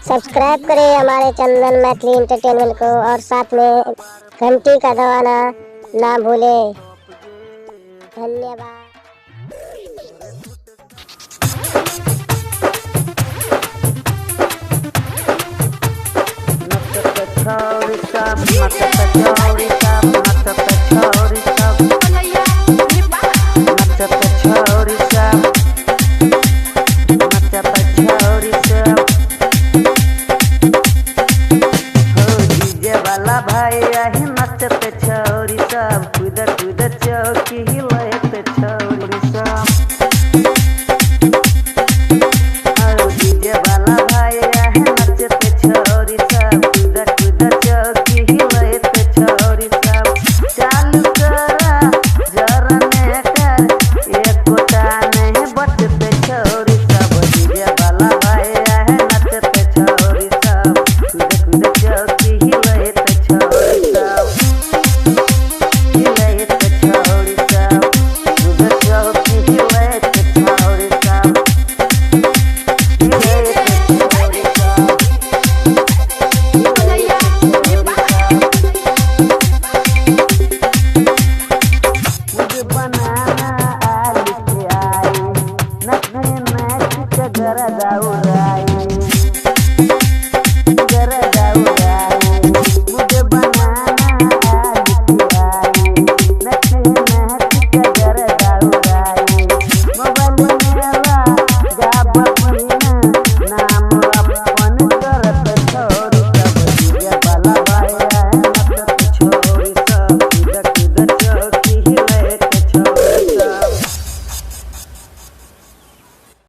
Subscribe करें हमारे चंदन Maithili entertainment को और साथ में घंटी का दबाना ना भूलें। धन्यवाद। भाई आही नचते छौरी सब कूद कूद चौकी हिलैत छौरी सब। डीजे वाला भाई आही नचते छौरी सब कूद कूद चौकी हिलैत छौरी सब। चालू करा जनरेटर एकोटा नहीं बचते छौरी सब। डीजे वाला भाई आही नचते छौरी सब कूद कूद चौकी हिलैत छौरी सब। हिलैत छौरी सब कूद चौकी हिलैत छौरी सब। हिलैत छौरी सब। मुझे बनाना आलू के आई नचने नाच के गरदा उड़ाई।